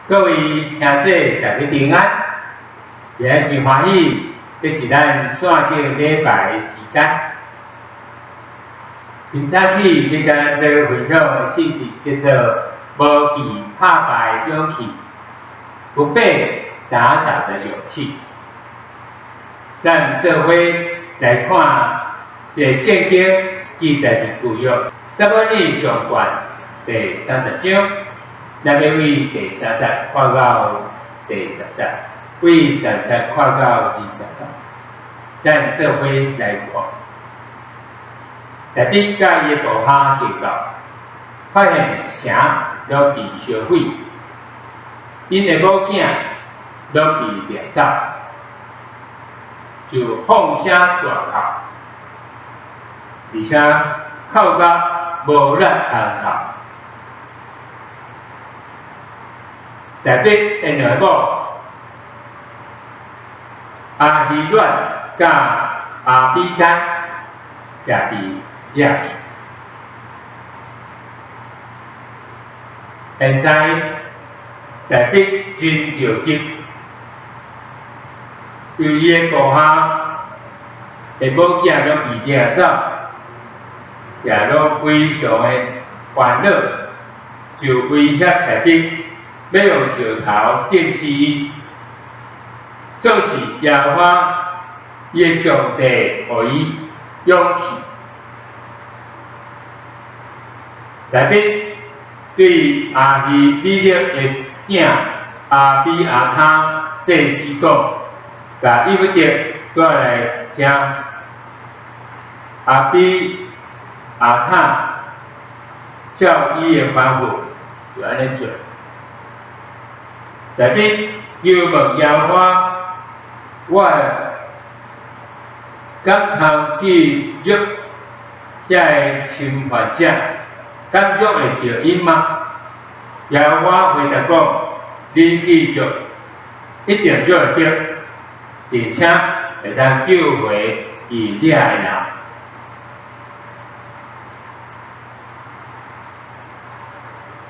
各位聽者，大家平安，今日真歡喜，這是咱線頂禮拜的時間。今早起欲共咱做分享的信息叫做“無被拍敗的勇氣，不被打倒的勇氣”。咱做伙來看這個聖經記載佇舊約撒母耳上卷第30章。咱欲對第3節看到第10節，對10節看到20節，咱做伙來看。大衛佮伊的部下戰鬥，發現城攏被燒毀，𪜶的某囝攏被掠走，就放聲大哭，而且哭甲無力通哭。大衛的兩个某亞希暖佮亞比該也被掠去。現在大衛真著急，因為伊的部下的某囝攏被掠走，也攏非常的煩惱，就威脅大衛欲用石頭釘死伊，總是耶和華伊的上帝予伊勇氣。大衛對亞希米勒的囝亞比亞他祭司講：共以弗得帶來遮。亞比亞他照伊的吩咐就按呢做。大衛求問耶和華：我敢通去捉遮个侵犯者？敢捉會著𪜶嗎？耶和華回答講：你去捉，一定捉會著，並且會當救回被掠的人。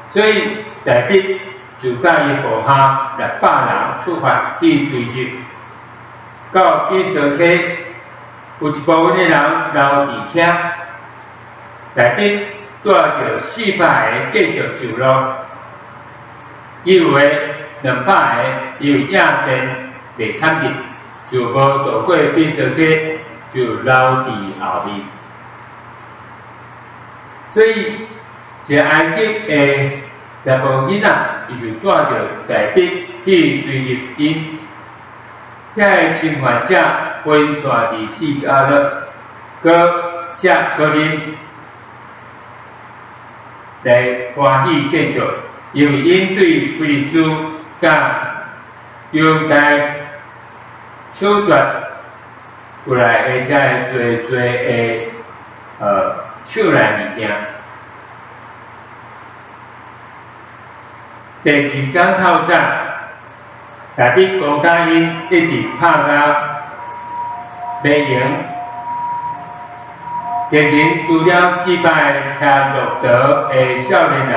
所以大衛就佮伊部下600人出發去追擊，到比索溪，有一部分的人留佇遐，大衛帶著400个繼續走路，其餘的200个因為野戰袂堪得，就無渡過比索溪，就留佇後面。所以，一個埃及的查埔囡仔，伊就帶著大衛去追入𪜶，遐个侵犯者分散佇四角落，閣食閣啉，來歡喜慶祝，因為𪜶對非利士佮猶大搶奪過來的遮个濟濟的手內物件。第二工透早，大衛攻打𪜶，一直拍甲袂閒。敵人除了400个騎駱駝的少年人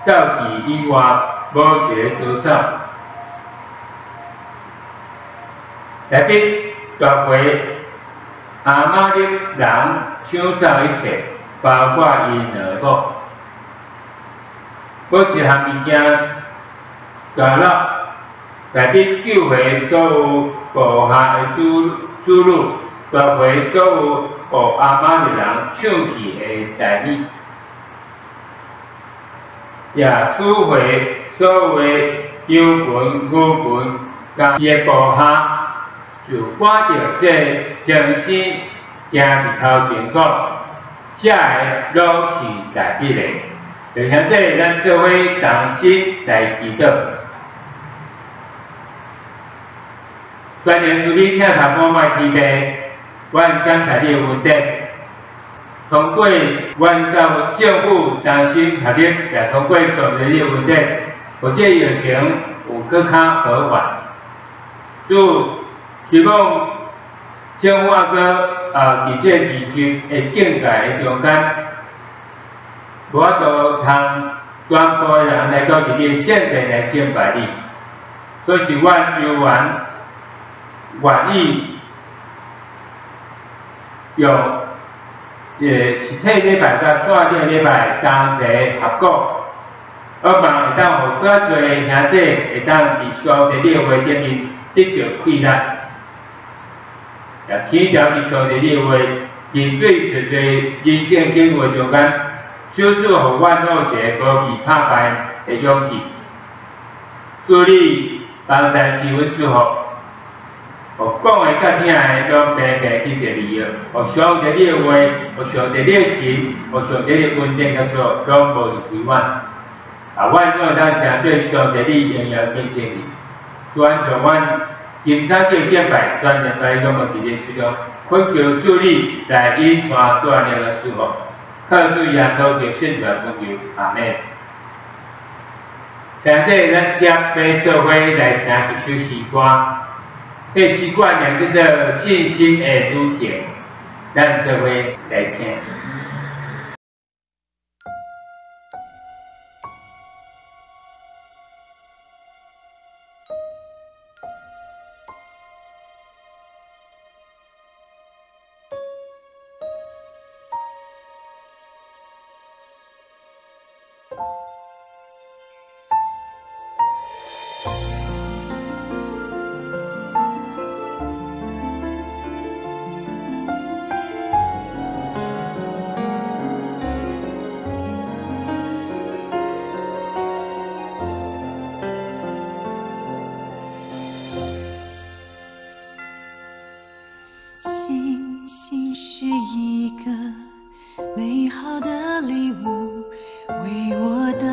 走去以外，無一个逃走。大衛奪回亞瑪力人搶走一切，包括𪜶兩个某。閣一項物件，大佬，大衛救回所有部下的子女，奪回所有予亞瑪力人搶去的財物，也取回所有的羊群、牛群，佮伊的部下就趕著這精神行佇頭前講，這个攏是大衛的。弟兄姊妹，咱做伙同心來祈禱。全能慈悲疼痛滿愛天父，阮感謝你的恩典。通過阮佮政府同心合力，也通過上帝的恩典，予這疫情有閣較和緩。主，希望政府猶閣佇這二級的境界的中間，無法度通全全部的人來到佇你的聖殿來敬拜你，所以是阮猶原願意用實體禮拜佮線頂禮拜同齊合股，我望會當予閣較濟兄弟會當佇上帝你的話頂面得著氣力，也天條佇上帝你的話面對濟濟人生境遇中間，求主予阮有一個無懼拍敗的勇氣。主你幫贊賜阮祝福，予講的佮聽的攏平平得著利益，予上帝你的話，予上帝你的神，予上帝的恩典佮祝福，攏無離開阮。啊，阮攏會當成做上帝你榮耀見證人。主阮將阮今早起敬拜，全然來攏無佇你手中，懇求主你來引帶帶領佮祝福，靠主耶穌基督聖名懇求，阿們。現在咱這粒欲做伙來聽一首詩歌，彼詩歌名叫做《信心的旅程》，咱做伙來聽。信心是一個美好的禮物，為我的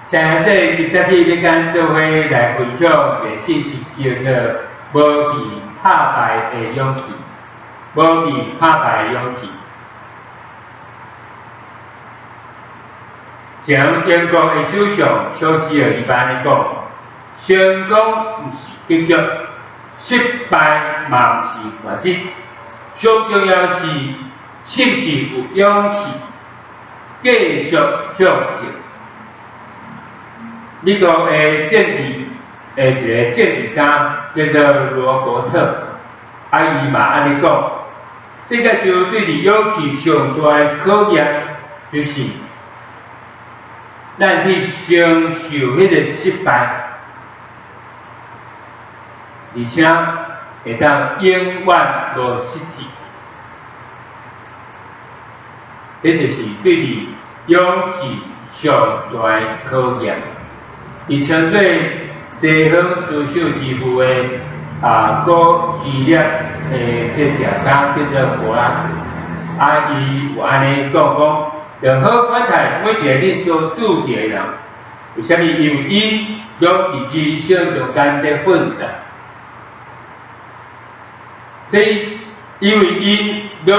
像這今早起欲佮做伙來分享一個信息，叫做無被拍敗的勇氣。無被拍敗的勇氣。前英國的首相丘吉爾伊按呢講：成功毋是結局，失敗嘛毋是原則，上重要是是毋是有勇氣繼續向前。美國的政治的一個政治家叫做羅伯特，啊，伊嘛按呢講：世界上對佇勇氣上大的考驗，就是咱去承受彼個失敗，而且會當永遠無失志。這就是對佇勇氣上大的考驗。伊稱做西方思想之父的古希臘的這哲家叫做柏拉圖，啊，伊有按呢講講，著好款待每一個你所拄著的人，為啥物？因為𪜶攏佇人生中間佇奮鬥，所以因為𪜶攏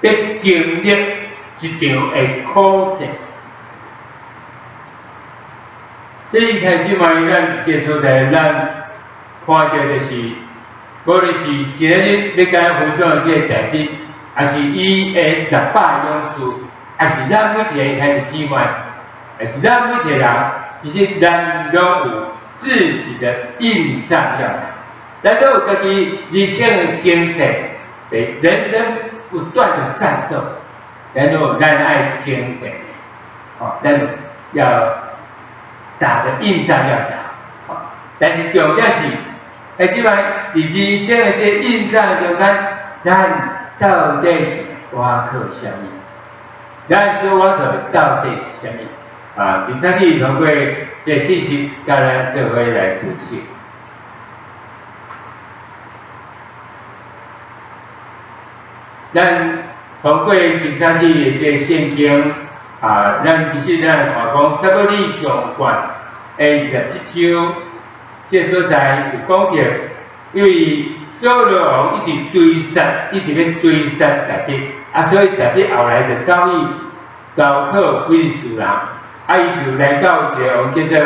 佇經歷一場的苦戰。所以兄姊妹，咱佇這所在，咱看著就是，無論是今仔日欲共分享的這個大衛，抑是伊的600勇士，抑是咱每一个兄弟姊妹，抑是咱每一個人，其實咱攏有自己的硬仗要打，咱攏有家己人生的征戰，對人生不斷的戰鬥，咱攏有咱愛征戰的，吼，咱要打的硬仗要打，吼，但是重點是，兄姊妹，佇人生的這硬仗中間，咱到底是倚靠啥物？咱所倚靠的到底是啥物？啊，今早起通過這信息，佮咱做伙來思想。咱通過今早起的這聖經，啊，咱其實咱看講撒母耳上卷的27章，這所在有講著，因為掃羅王一直追殺，一直欲追殺大衛，啊，所以大衛後來就走去投靠非利士人，啊，伊就來到一個王叫做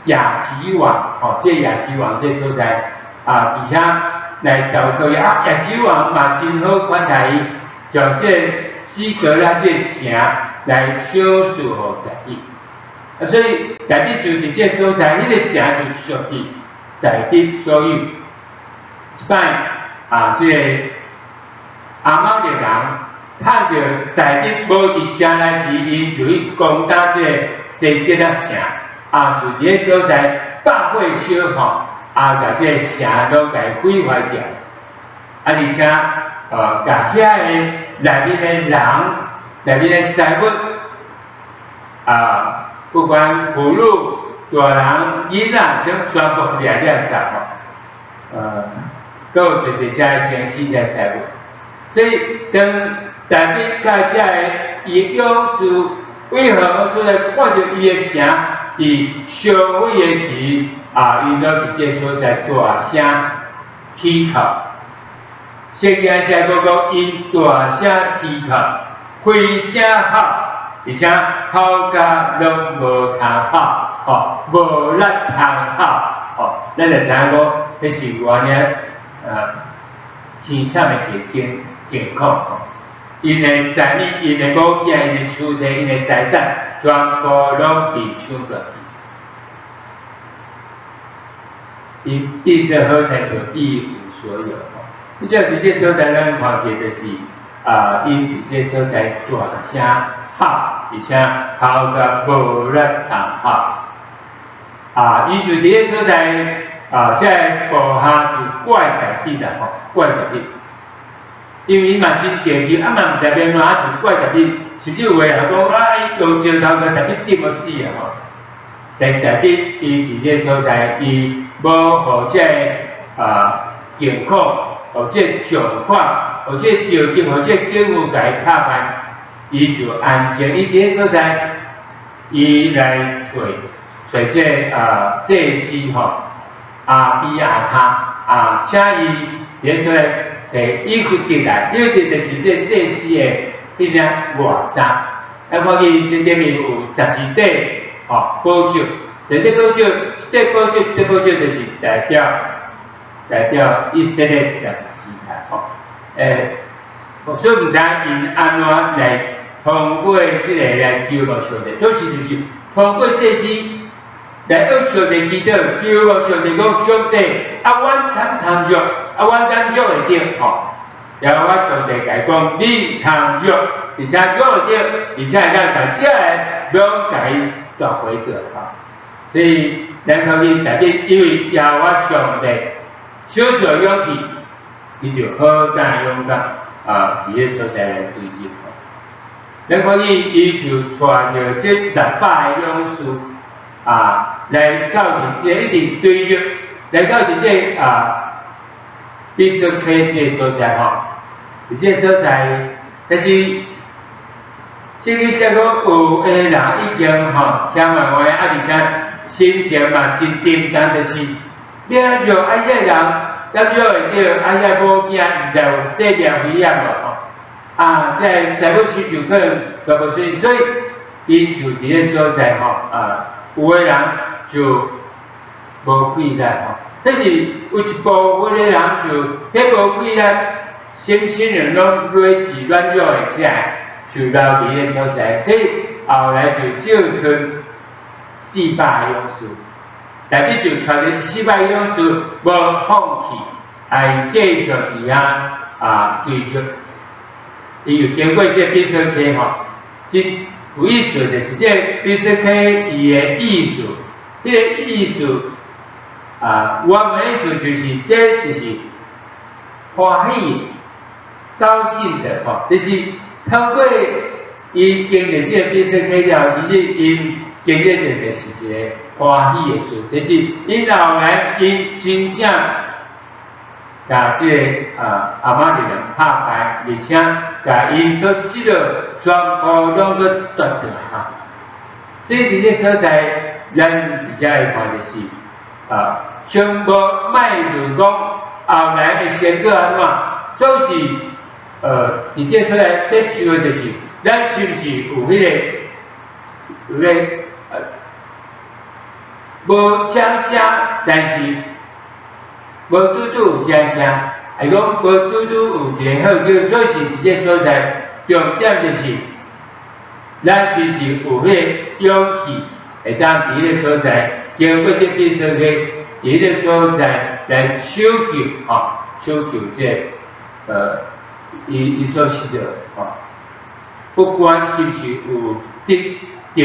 亞吉王，吼，這亞吉王這所在，啊，佇遐來投靠伊，啊，亞吉王嘛真好款待伊，將這西格拉這城來賞賜予大衛，啊，所以大衛就佇這所在，彼個城就屬於大衛所有。一擺啊，這個亞瑪力人趁著大衛無佇城內時，𪜶就去攻打這個西格拉城，啊，就佇个所在放火燒吼，啊，共這個城攏共毀壞掉，啊，而且共遐个內面的人、內面的財物，啊，不管婦女、大人、囡仔，攏全部掠掠走吼，閣有濟濟遮的情勢遮財物。所以當大衛佮遮个伊勇士為何所在看著伊的城佇燒毀的時，啊，𪜶攏佇這所在大聲啼哭。聖經寫講講，𪜶大聲啼哭，開聲哭，而且哭甲攏無通哭，吼，無力通哭，吼，咱就知影講，彼是偌爾凄慘的一個境境況，吼。𪜶的財物、𪜶的武器、𪜶的屍體、𪜶的財產，全部攏被搶奪去。𪜶變做好親像一無所有，吼。你這佇這所在，咱看見就是，啊，𪜶佇這所在大聲哭，而且哭甲無力通哭。啊，伊就佇這所在，啊，這個部下就怪大衛啦，吼，怪大衛。因為伊嘛真着急，啊嘛毋知欲按怎，啊就怪大衛，甚至有的還講啊，伊用石頭共大衛釘予死啊，吼。但大衛伊佇這所在，伊無予這個境況，予這個狀況，予這個條件，予這個境遇共伊拍敗，伊就安靜。伊這個所在，伊來揣揣這個祭司吼，亞比亞他啊，請伊佇咧所在提以弗得來，以弗得就是這祭司的彼領外衫。咱看見這頂面有十字架吼寶石，這這寶石，這寶石，這寶石就是代表以色列十二支派吼。所以毋知𪜶按怎來通過這個來求問上帝，就是通過祭司來向上帝祈禱，求問上帝講上帝，啊，阮通通著，啊，阮敢著會著吼。然後我上帝共伊講，你通著，而且著會著，而且會當共這个攏共伊奪回轉吼。所以咱看見大衛因為耶和華上帝賞賜勇氣，伊就好膽勇敢啊，佇個所在來對陣吼。咱看見伊就帶著這600个勇士啊，來到佇這一直追著，來到佇這啊比索溪這個所在吼，佇這個所在，但是聖經寫講有的人已經吼聽完話，啊而且心情嘛真沉重，就是你按怎啊？這個人敢做會著？啊，遐某囝毋知有生命危險無吼？啊，這個財物需求可能全部損失，所以𪜶就佇個所在吼啊，有的人就無氣力吼。這是有一部分的人就彼無氣力，身心靈攏累積軟弱的這就留佇個所在，所以後來就召出四百勇士，大衛就帶著四百勇士無放棄，愛繼續佇遐啊追逐。伊就經過這個比索溪吼，真有意思就是這個比索溪伊的意思，彼個意思啊，原文意思就是這就是歡喜、高興的吼，就是透過伊經歷這個比索溪了後，其實𪜶經歷的就是一個歡喜的事，就是𪜶後來𪜶真正共這個啊亞瑪力人拍敗，而且共𪜶所失落全部攏閣奪轉來哈。所以佇這所在，咱佇遮會看就是啊，先無莫論講後來的成果按怎，總是佇這所在必須的就是，咱是毋是有彼個有彼個無掌聲，但是無拄拄有掌聲，還講無拄拄有一個好結果，總是佇這所在，重點就是，咱是毋是有彼個勇氣，會當佇彼個所在，經過這比索溪，佇彼個所在來搶救吼，搶救這個伊所失落吼，不管是毋是有得著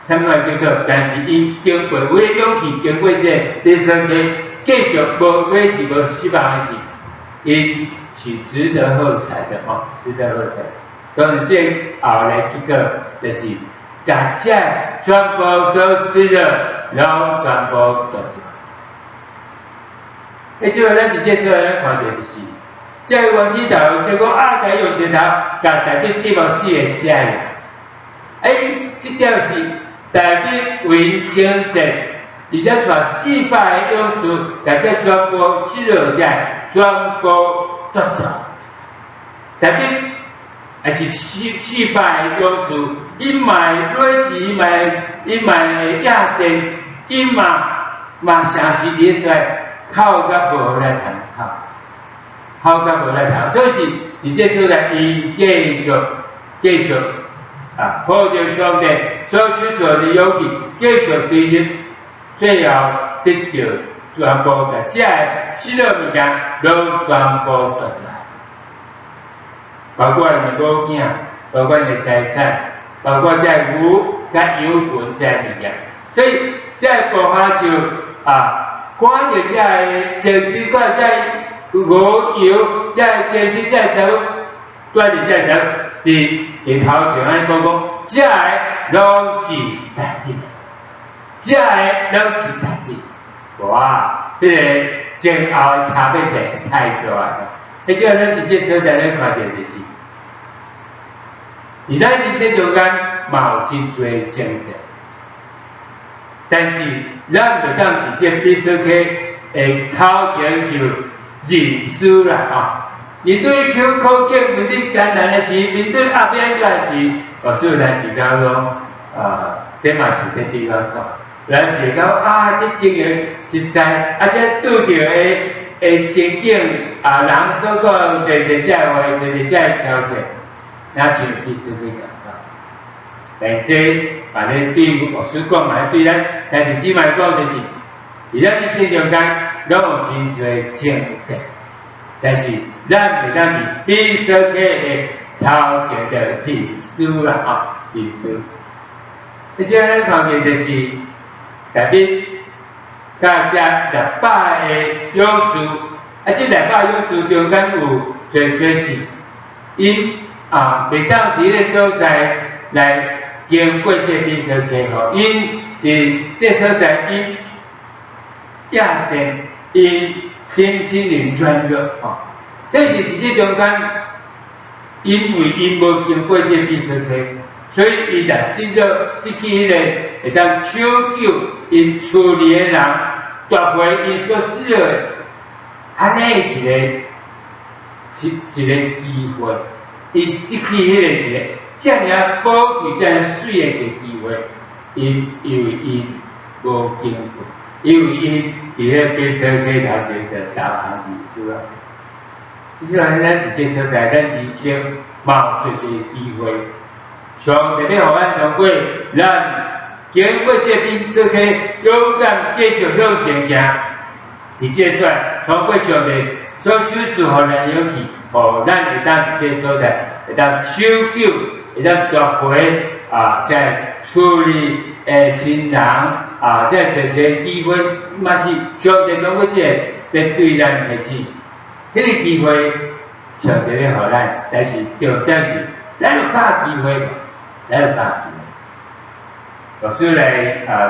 啥物款結果，但是伊經過有彼個勇氣，經過這個比索溪，繼續無買是無失望的是，𪜶是值得喝彩的吼，值得喝彩。當然，這後來結果就是共這全部所失的，攏全部奪著。彼這個咱佇這所在咱看著就是，這個原始頭，這個亞該用石頭共大衛釘無死的這個，欸，這點是大衛為征戰，而且帶400個勇士，共這全部失落者全部奪著。大衛也是四百個勇士，伊嘛會累積，伊嘛會野心，伊嘛誠是佇咧說哭甲無來通哭，哭甲無來通，所以是佇這所在，伊繼續啊，抱著上帝所賜的勇氣，繼續追尋，最後得著全部，共這个失落物件攏全部奪來，包括𪜶的某囝，包括𪜶的財產，包括這个牛佮羊群這个物件，所以這个部分就啊，看著這个情緒，看這個牛羊，這个情緒，這个財物，住佇這個時候，佇佇頭前按呢講講，這个攏是大衛，這个攏是大衛，哇，彼個前後的差別實在是太大了。彼種咱佇這所在咱看著就是，佇咱人生中間嘛有真濟掙扎。但是咱袂當佇這比索溪的頭前就認輸啦吼。面對苦境，面對艱難的時，面對壓變這時，牧師有陣時間講，啊，這嘛是佇對我講，咱是會講啊，這情形實在，啊，這拄著的情景啊，人所講有濟濟這話，濟濟這挑戰，咱像比索溪共款。但這嘛咧對牧師講，嘛對咱兄弟姊妹講，就是佇咱一生中間，攏有真濟掙扎，但是咱袂當佇比索溪的頭前就認輸啦，吼，認輸。而且咱看見就是大衛佮這600個勇士，啊，這六百勇士中間有濟濟是，𪜶啊袂當佇彼个所在來經過這比索溪吼，𪜶佇這所在𪜶野性，𪜶身心靈軟弱吼，這是佇這中間，因為𪜶無經過這比索溪，所以伊若失去彼个會當搶救𪜶厝裡的人，奪回𪜶所失落的，按呢一個機會，伊失去彼個一個遮爾仔寶貴、遮爾媠的一個機會，因為𪜶無經過，因為𪜶佇彼個比索溪頭前就投降認輸啊。你看咱佇這所在，咱人生嘛有濟濟機會，上帝欲予咱通過，咱經過這比索溪，勇敢繼續向前行。佇這說，通過上帝所賞賜予咱勇氣，予咱會當佇這所在，會當搶救，會當奪回啊，這厝裡的親人啊，這濟濟機會，嘛是上帝通過這個欲對咱提醒。彼個機會，上帝欲予咱，但是重點是，咱有把握機會無？咱有把握機會。牧師來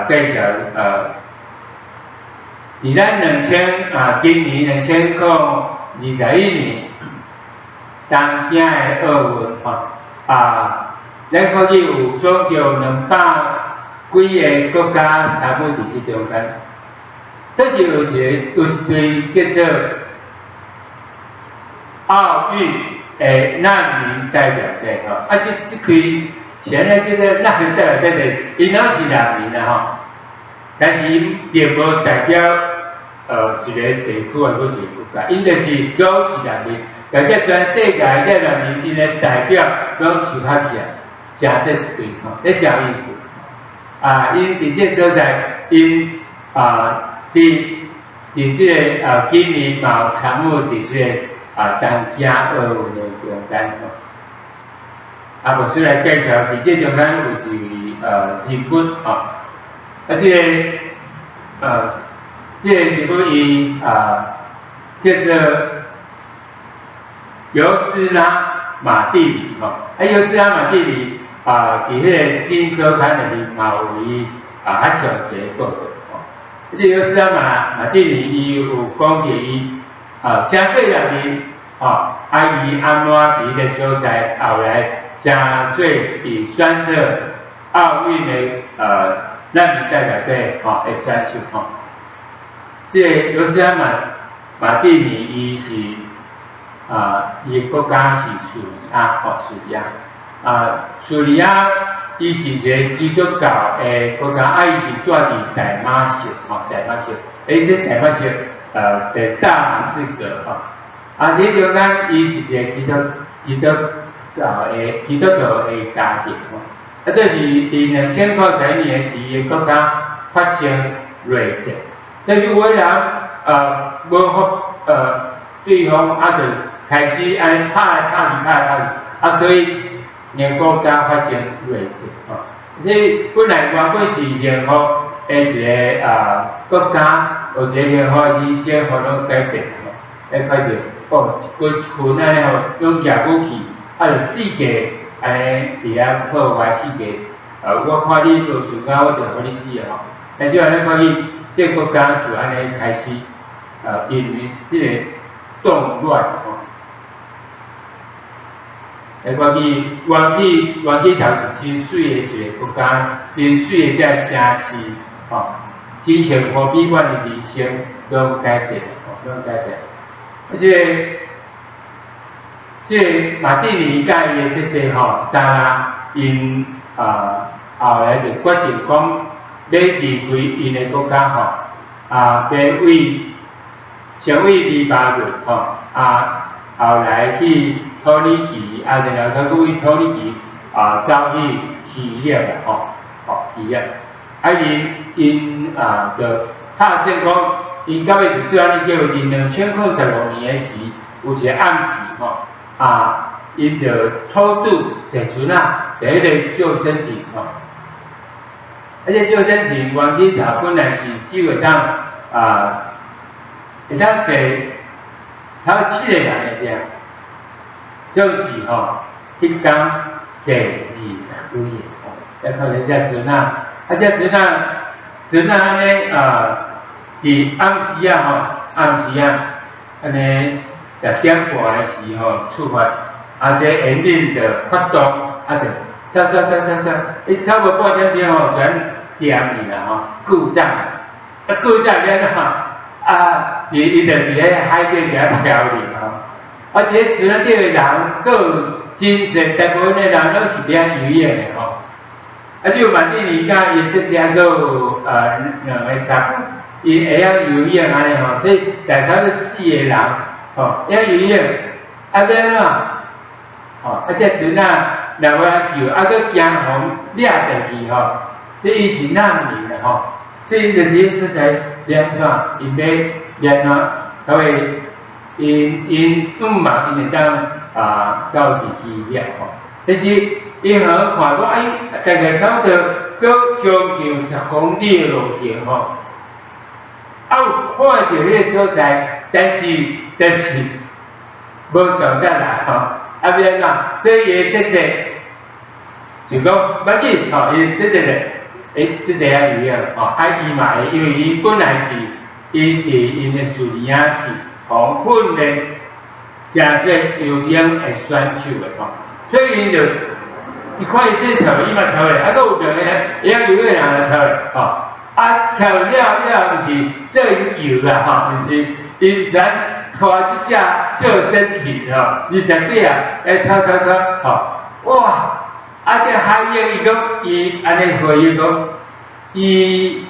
介紹佇咱兩千啊，今年2021年東京的奧運吼啊，咱看見有總共200幾个國家參與佇這中間。這是有一隊叫做奧運的難民代表隊吼，啊，這隊是按呢叫做難民代表隊，𪜶攏是難民啦吼，但是𪜶並無代表一個地區抑閣一個國家，𪜶就是攏是難民，共這全世界這難民𪜶的代表攏集合起來，成做一隊吼，這誠有意思。啊，𪜶佇這所在，𪜶啊佇這个今年嘛有參與佇這个東京奧運的中間吼。啊，牧師來介紹，佇這中間有一位人物吼，啊，這個人物伊叫做尤斯拉馬蒂尼吼，啊，尤斯拉馬蒂尼啊，佇彼个《今周刊》內面嘛有伊較詳細報導吼。這尤斯拉馬蒂尼伊有講著伊誠做難民吼，啊，伊按怎佇彼个所在後來誠做佇選做奧運的難民代表隊吼的選手吼。這個尤斯拉馬蒂尼伊是伊的國家是敘利亞吼，敘利亞啊，敘利亞伊是一個基督教的國家，啊，伊是蹛佇大馬色吼，大馬色，欸，這大馬色佇大馬士革吼，啊，佇中間伊是一個基督徒的家庭吼，啊，這是佇2011年時，伊的國家發生內戰，但是有的人無服對方，啊，就開始按呢拍來拍去，拍來拍去，啊，所以𪜶國家發生內戰吼。所以本來原本是幸福的一個國家，有一個幸福的人生，予攏改變吼。會看著哦，一群一群按呢吼，攏舉武器，啊，就四界按呢佇遐破壞四界。我看你無順眼，我就予你死啊吼。但是按呢看見，這個國家就按呢開始，因為彼個動亂吼。來看見原起頭是真媠的一個國家，真媠的這個城市。吼，真幸福美滿的人生攏改變，吼，攏改變。啊，這個馬蒂尼佮伊的姐姐吼，莎拉，𪜶啊後來就決定講，欲離開𪜶的國家吼，啊，欲為先為黎巴嫩吼，啊，後來去土耳其，啊，然後閣為土耳其啊走去希臘啦吼，吼希臘，啊，𪜶啊，就拍算講，𪜶到尾就做按呢叫佇2015年的時，有一個暗時吼，啊，𪜶就偷渡坐船仔，坐彼個救生艇吼，啊，這救生艇原起頭本來是只會當啊，會當坐差不多七個人的爾，就是吼，彼工坐20幾個吼，抑可能這船仔，啊，這船仔按呢啊，佇暗時仔吼，暗時仔按呢6點半的時吼出發，啊，這引擎就發動，啊，就走走走走走，伊走無半點鐘吼，全掂去啦吼，故障，啊，故障欲按怎？啊，伊伊就佇彼海底佇遐漂咧吼，啊，佇咧船仔頂的人，閣有真濟大部分的人攏是袂曉游泳的吼，啊，只有馬蒂尼佮伊姐姐閣有兩個查某，𪜶會曉游泳按呢吼，所以大差不多四個人吼會曉游泳，啊，欲按怎？吼，啊，這船仔若無來救，啊，閣驚予掠著去吼，所以伊是難民啦吼，所以𪜶就佇彼所在欲按怎？𪜶欲按怎？到尾𪜶𪜶向望𪜶會當啊到佇希臘吼，但是伊好看講，哎，大概差不多閣將近10公里的路程吼，啊有看著彼個所在，但是就是無動得啦吼，啊欲按怎？所以伊的姐姐就講無要緊吼，伊姐姐就欸，這個曉游泳吼，啊伊嘛會，因為伊本來是伊佇𪜶的敘利亞是予訓練誠濟游泳的選手的吼，所以𪜶就伊看伊這跳，伊嘛跳咧，啊，閣有兩個人會曉游泳的人來跳咧，吼，啊跳了了，毋是做𪜶游啦吼，毋是𪜶全拖這隻救生艇吼，20幾啊，欸拖拖拖，吼，哇！啊，這海鷹伊講伊按呢回憶講，伊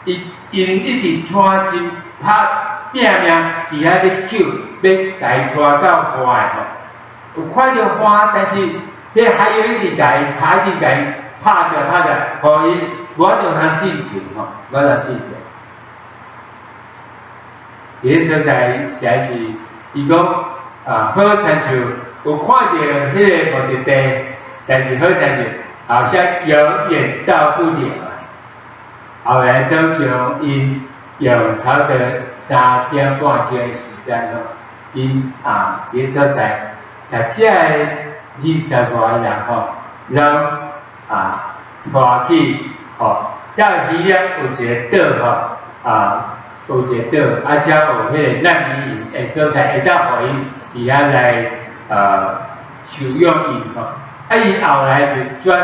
伊𪜶一直拖真拍拼命佇遐咧救，欲共伊拖到岸的吼。有看著岸，但是彼海鷹一直共伊拍，一直共伊拍著拍著，予伊無法度通進前吼，無法度進前。佇彼所在實在是，伊講啊，好親像有看著彼個目的地，但是好親像好像永遠到不了啊。後來總共𪜶用差不多3點半鐘的時間吼，𪜶啊佇所在，共這个20外人吼，攏啊拖去吼，這希臘有一個島吼，啊有一個島，啊才有彼個難民營的所在，會當予𪜶佇遐來收養𪜶吼。啊，𪜶後來就轉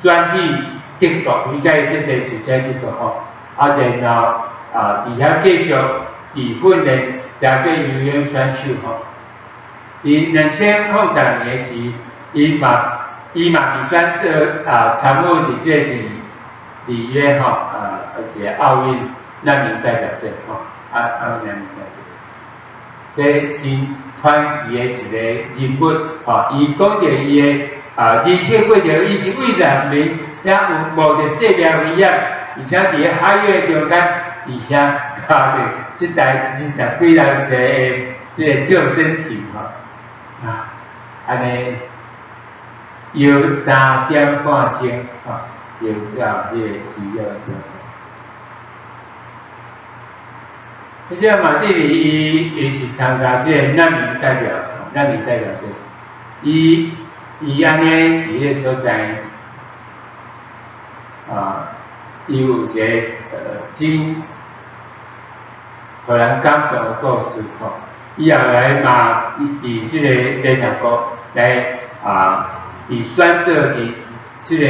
轉去德國，伊佮伊姐姐就佇德國吼，啊，然後啊，佇遐繼續佇訓練誠濟游泳選手吼。佇2010年時，伊嘛被選做啊參與佇這個佇里約吼啊一個奧運難民代表隊吼，啊奧運難民代表隊，這真傳奇的一個人物吼，伊講著伊的啊人生過程，伊是為難民，也有冒著生命危險，而且佇個海域中間，佇遐踏著這台20幾人坐的這個救生艇吼，啊，按呢游3點半鐘吼，游到彼個希臘所在。而且馬蒂尼伊伊是參加這個難民代表，難民代表隊，伊伊按呢佇彼個所在，啊，伊有一個真予人感動的故事吼。伊後來嘛佇這個聯合國來啊，佇選做佇這個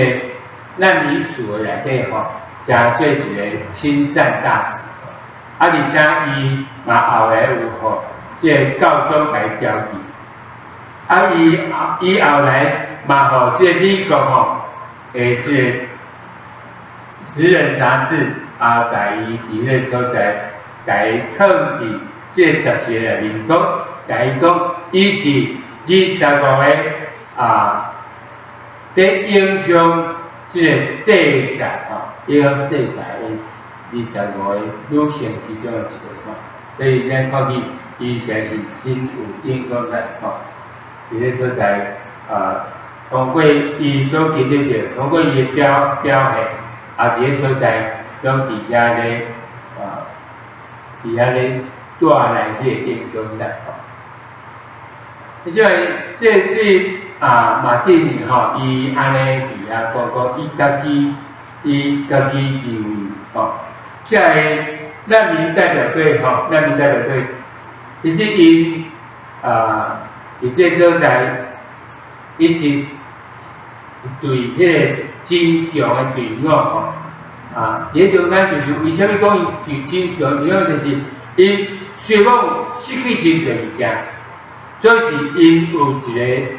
難民署的內底吼，成做一个親善大使。啊，而且伊嘛後來有予這个教宗共伊標記。啊，伊後來嘛予這个美國吼的這个時人雜誌啊，共伊佇彼个所在，共伊放佇這個雜誌內面講，共伊講，伊是25個啊，佇影響這个世界吼，影響世界的25個女性其中的一個吼，所以咱看見伊實在是真有影響力吼。佇咧所在啊，通過伊所經歷著，通過伊的表現，啊，佇咧所在攏佇遐咧啊，佇遐咧帶來這個影響力吼。這個這對啊馬蒂尼吼，伊按呢佇遐講講，伊家己認為吼，這个難民代表隊吼，難民代表隊，其實𪜶啊，佇這個所在，伊是一隊彼个真強的隊伍吼。啊，佇咧中間就是為啥物講伊真強？因為就是𪜶雖講失去真濟物件，總是𪜶有一个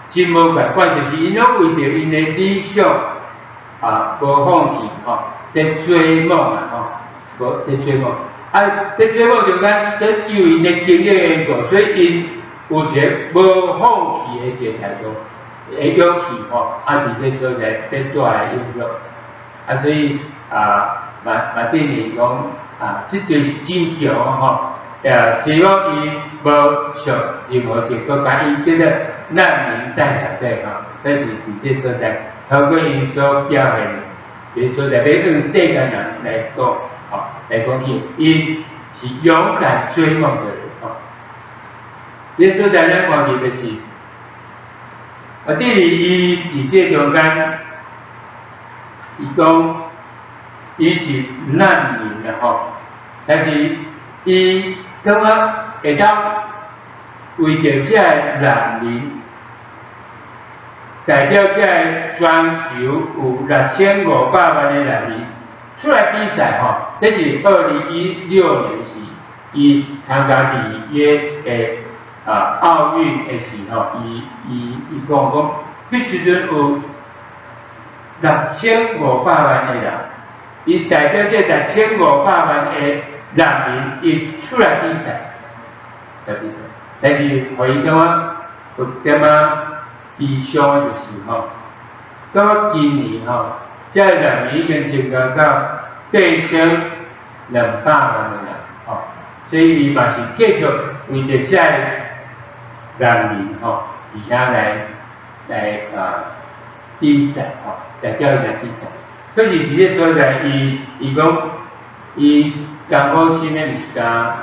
真無仝款，就是𪜶攏為著𪜶的理想啊，無放棄吼，在追夢啊吼，無在追夢。啊，在追夢中間，在因為𪜶的經歷的緣故，所以𪜶有一个無放棄的一個態度的勇氣吼，啊，佇這所在得帶來影響。啊，所以啊，馬蒂尼講啊，這隊是真強吼，希望伊無屬任何一個國家，伊叫做難民代表隊吼，這是佇這所在，透過𪜶所表現，這所在欲向世間人來講，吼，來講起，𪜶是勇敢追夢的人吼。這所在咱看見就是，啊，第二，伊佇這中間，伊講伊是難民啦吼，但是伊感覺會當為著這个難民，代表這个全球有6500萬的難民出來比賽吼，這是2016年時，伊參加里約的啊奧運的時候，伊講講，彼時陣有6500萬的人，伊代表這六千五百萬的難民，伊出來比賽，來比賽，但是予伊感覺有一點仔悲傷的就是吼，感覺今年吼，這个難民已經增加到8200萬的人，吼，所以伊嘛是繼續為著這个難民吼，佇遐來啊比賽吼，代表伊來比賽。可是佇這所在，伊講，伊艱苦心的毋是干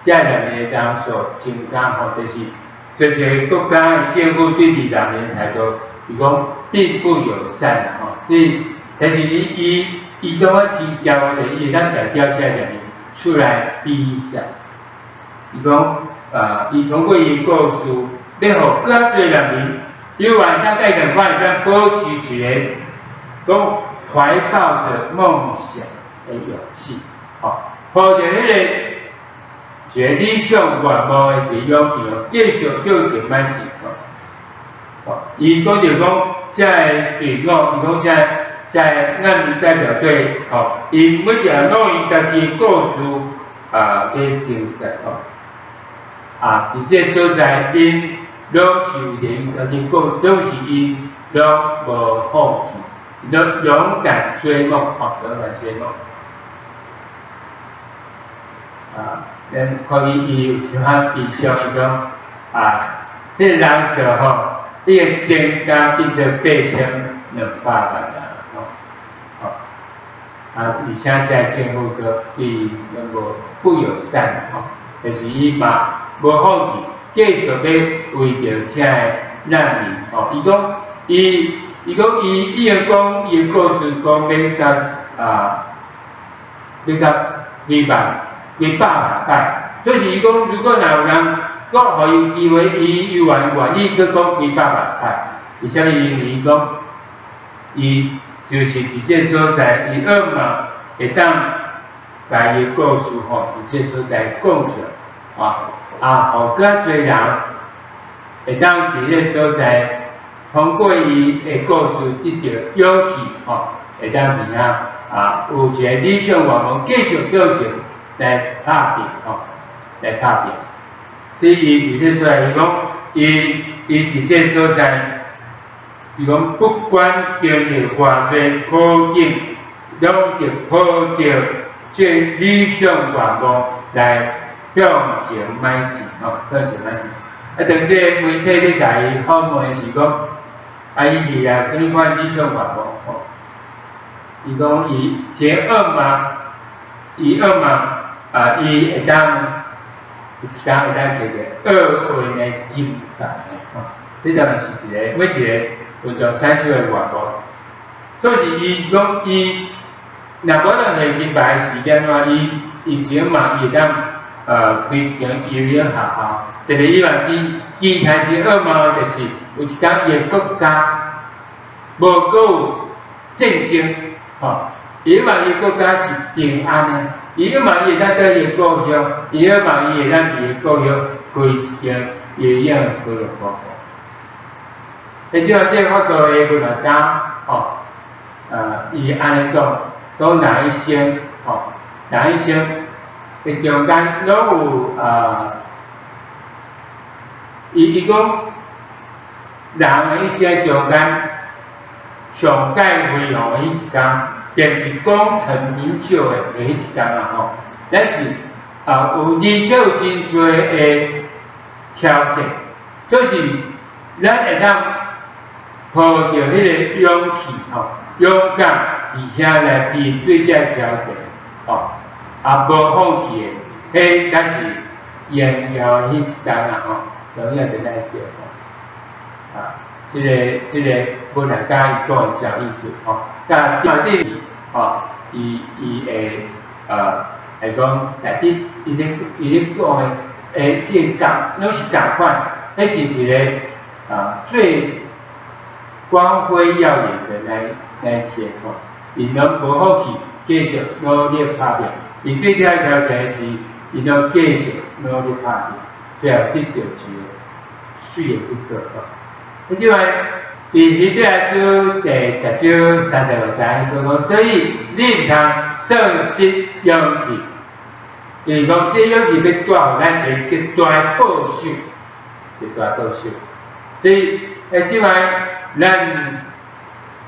這難民的人數增加吼，就是這個國家的政府對佇難民態度，伊講並不友善啦吼。所以，但是伊感覺真驕傲的，伊會當代表這難民出來比賽。伊講啊，伊通過伊的故事，欲予閣較濟難民有緣當佮伊仝款會當保持一个講懷抱著夢想的勇氣，吼，抱著彼个一個理想願望的一個勇氣，繼續向前邁進，吼。吼，伊講著講，這個隊伍，伊講這個難民代表隊，吼，𪜶每一項攏有𪜶家己的故事啊，佇精彩，吼。啊，佇這個所在，𪜶攏是為著𪜶家己故，總是𪜶攏無放棄，攏勇敢追夢，吼，勇敢追夢。啊，咱看見伊有一項悲傷，伊講啊，彼個人數吼，伊會增加變做8200萬人，吼，吼，啊，而且這個政府閣對伊攏無不友善，吼，但是伊嘛無放棄，繼續欲為著這個難民，吼，伊講伊已經講伊的故事，講欲共啊，欲共幾萬、幾百萬擺，所以伊講，如果若有人閣予伊機會，伊猶原願意閣講幾百萬擺。為啥物？因為伊講，伊就是佇這所在，伊向望會當共伊故事吼，佇這所在講出來，啊，啊，予較濟人會當佇這所在通過伊的故事得著勇氣，吼，會當佇遐啊，有一個理想願望，繼續向前來拍拼，吼，來拍拼。所以伊佇這所在，伊講，伊佇這所在，伊講不管經歷偌濟苦境，攏著抱著這理想願望來向前邁進，吼，向前邁進。啊，當這個媒體咧共伊訪問的時講，啊，伊未來有啥物款理想願望？吼，伊講伊這向望，伊向望啊，伊會當有一工會當摕著奧運的金牌，吼，這當然是一個每一個運動選手的願望。所以伊講伊若無當摕金牌的時間的話，伊以前嘛伊會當開一間游泳學校。特別伊嘛真期待真向望的，就是有一工伊的國家無閣有戰爭，吼，伊希望伊國家是平安的，伊希望伊會當佇伊的故鄉，伊希望伊會當佇伊故鄉開一間游泳俱樂部。彼種啊，這個法國的文學家，吼，伊按呢講，講人一生，吼，人一生的中間攏有伊講，人的一生中間上蓋輝煌的彼一工，便是功成名就的彼一工啊吼。咱是啊，有人生有真濟的挑戰，就是咱會當抱著彼個勇氣吼，勇敢佇遐來面對這個挑戰，吼，啊，無放棄的，彼才是榮耀的彼一工啊吼。永遠佇咱對吼，啊，這個文學家伊講的真有意思吼。啊，內底吼，伊會來講內底伊咧講的，這個共攏是共款，彼是一個啊最光輝耀眼的那一天吼。𪜶攏無放棄，繼續努力拍拼。面對這個挑戰時，𪜶攏繼續努力拍拼，最後得著一個媠的結果吼。啊，這擺佇希伯來書第10章35節，伊講，所以你毋通喪失勇氣，因為講這勇氣欲帶予咱一個極大的報酬，極大的報酬。所以，這擺咱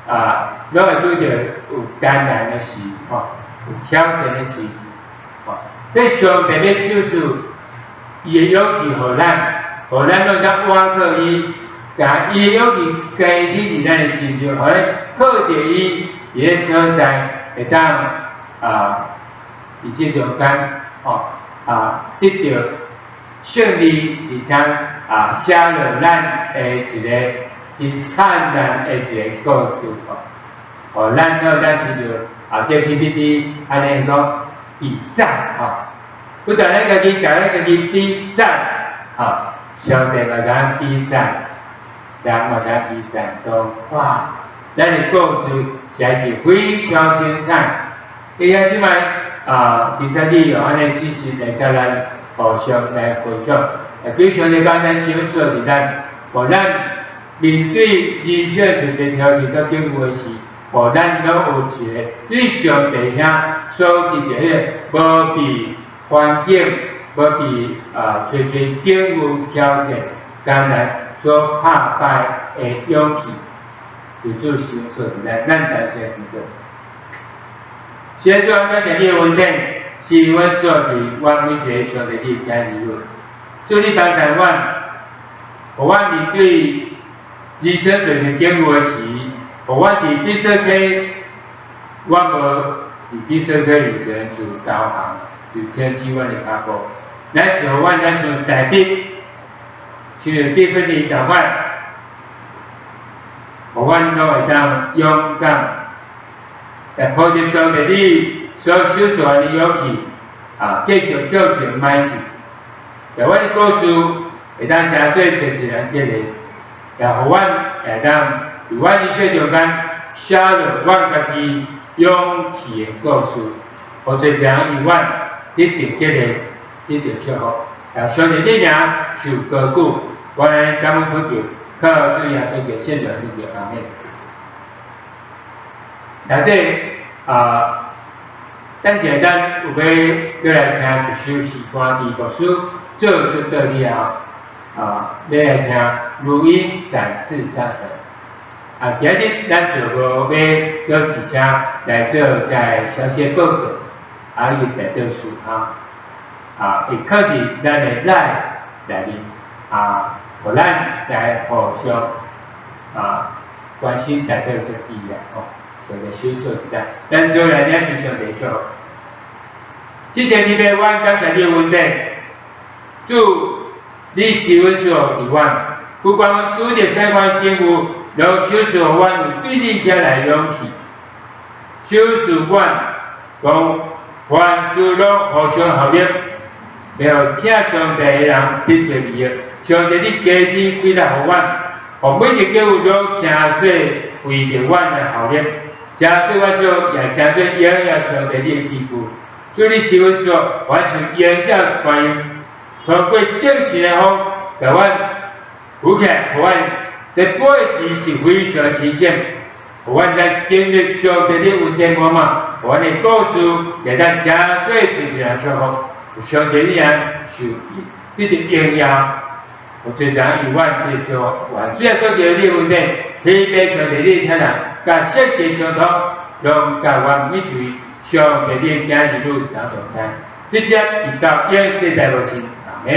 啊，攏會拄著有艱難的時，吼，有挑戰的時，吼。所以上帝欲賞賜伊的勇氣，予咱，予咱攏當倚靠伊，共伊的勇氣加添佇咱的身上，予咱靠著伊佇咧所在會當啊，佇這中間，吼啊，得著勝利，而且啊，寫落咱的一個真燦爛的一個故事，吼。予咱攏當親像啊，這 PPT 按呢講比讚，吼，不但咱家己共咱家己比讚，吼，上帝嘛共咱比讚，人嘛共咱比讚，講哇，咱的故事實在是非常精彩。而且這擺啊，今早日用按呢事實來共咱互相來分享，啊，求上帝幫咱賞賜佇咱，予咱面對人生濟濟挑戰佮境遇的時，予咱攏有一個對上帝遐所得著彼個無被環境、無被啊濟濟境遇挑戰艱難所拍敗的勇氣，求主賞賜佇咱，咱同齊祈禱。主啊，感謝你的恩典，是阮所佇阮每一個上帝你的兒女。主你幫助阮，予阮面對人生濟濟境遇的時，予阮佇比索溪，阮無佇比索溪面前就投降，就停止阮的腳步。乃是予阮咱像大衛，像得勝利仝款，予阮攏會當勇敢，來抱著上帝你所賞賜的勇氣，啊，繼續向前邁進。予阮的故事會當成做濟濟人得的，也予阮會當佇阮人生中間寫落阮家己勇氣的故事，予濟人永遠得著激勵，得著祝福。讓上帝的名受高舉，阮感恩禱告，靠主耶穌的聖名禱告，阿們。那這啊，等下咱有欲閣來聽一首詩歌，佇牧師做祝禱了後，啊，欲來聽如鷹展翅上騰。啊，今日咱就無欲閣佇遮來做這个小小報告，啊，伊來做思考，啊，會囥佇咱的 LINE 內面，啊，予咱來互相啊關心代禱佮紀念吼，上帝賞賜予咱，咱做來領受上帝祝福。之前禮拜，阮感謝你的恩典，主，你施恩賜予阮，不管阮拄著啥款境遇，攏賞賜予阮有對你起來勇氣，賞賜阮講凡事攏互相效力，欲予疼上帝的人得著利益。上帝，你加添氣力予阮，予每一個境遇攏成做為著阮來效力，成做阮做，也成做榮耀上帝你的器具。主，你施恩賜，阮像鷹鳥一般樣，通過聖神的風，共阮扶起來，予阮佇飛時是非常輕省，予阮來經歷上帝的恩典滿滿，予阮的故事也當成做濟濟人祝福。上帝你啊，受得著榮耀，予濟人永遠得祝福。願主耶穌基督的恩典，天父上帝的慈愛，佮聖神相通，攏佮阮每一位上帝的囝兒女相同在，直接直到永世代無盡。阿們。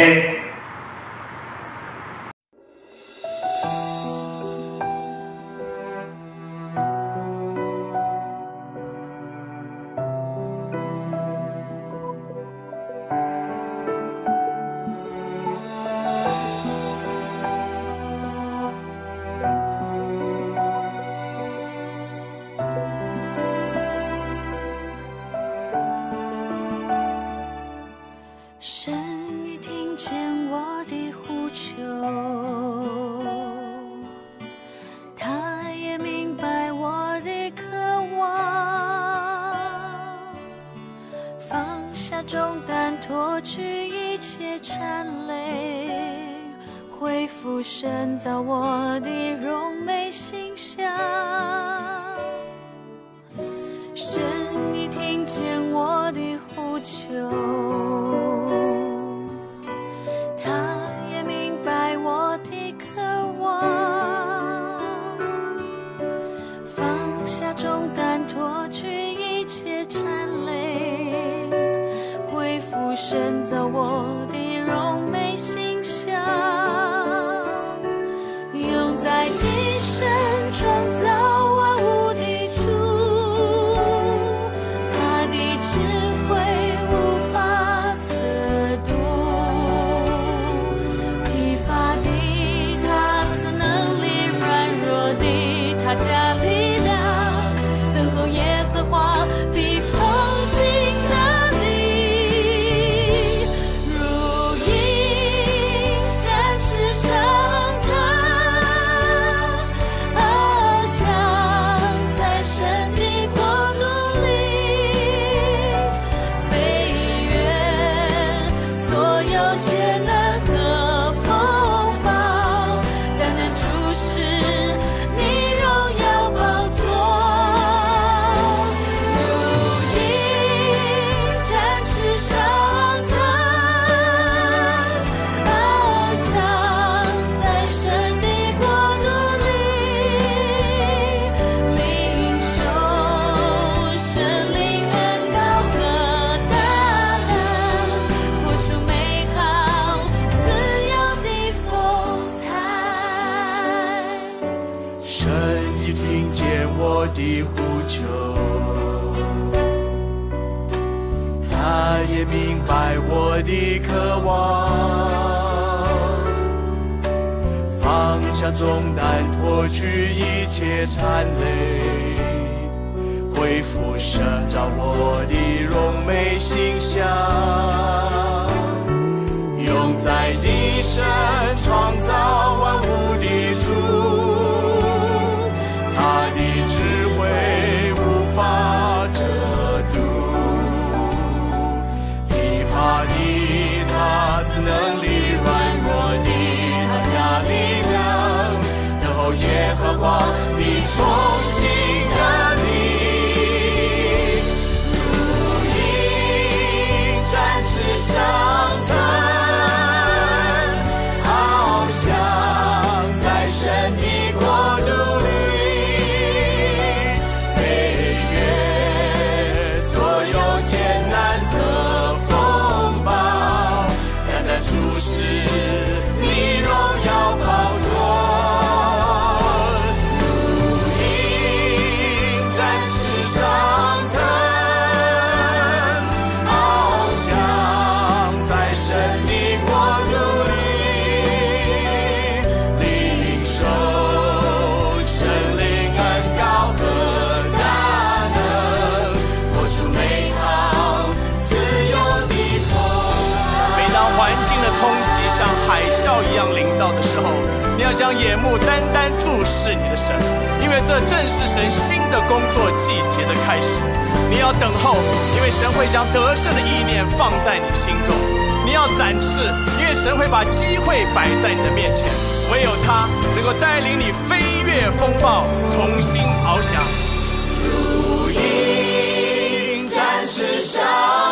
神已聽見我的呼求，他也明白我的渴望，放下重擔，脫去一切纏累，恢復神造我的榮美形象。神已聽見我的呼求，他也明白我的渴望，放下重擔，脫去一切纏累，恢復神造我的榮美形象，永在地神創造萬物的主，他的智慧無法測度，疲乏的他賜能力，軟弱的他加力量，等候耶和華必重新得力，如鷹展翅上騰，翱翔在神的國度裡，飛越所有艱難和風暴，單單注視你榮耀寶座，如鷹展翅上騰，翱翔在神的國度裡，領受聖靈恩膏和大能，活出美好自由的風采。神已聽見我的呼求，他也明白我的渴望，放下重擔，脫去一切纏累，恢復神造我的榮美形象，永在的神創造萬物的主，他的智慧重新得力，如鹰展翅上腾，翱翔在神的國度裡，飛越所有艱難和風暴，單單注視你榮耀寶座，如鷹展翅上騰，翱翔在神的國度裡，領受聖靈恩膏和大能，活出美好自由的風采。每當環境的衝擊像海嘯一樣臨到的時候，你要將眼目單單注視你的神，因為這正是神新的工作季節的開始。你要等候，因為神會將得勝的意念放在你心中。你要展翅，因為神會把機會擺在你的面前。唯有他能夠帶領你飛越風暴，重新翱翔。如鷹展翅上。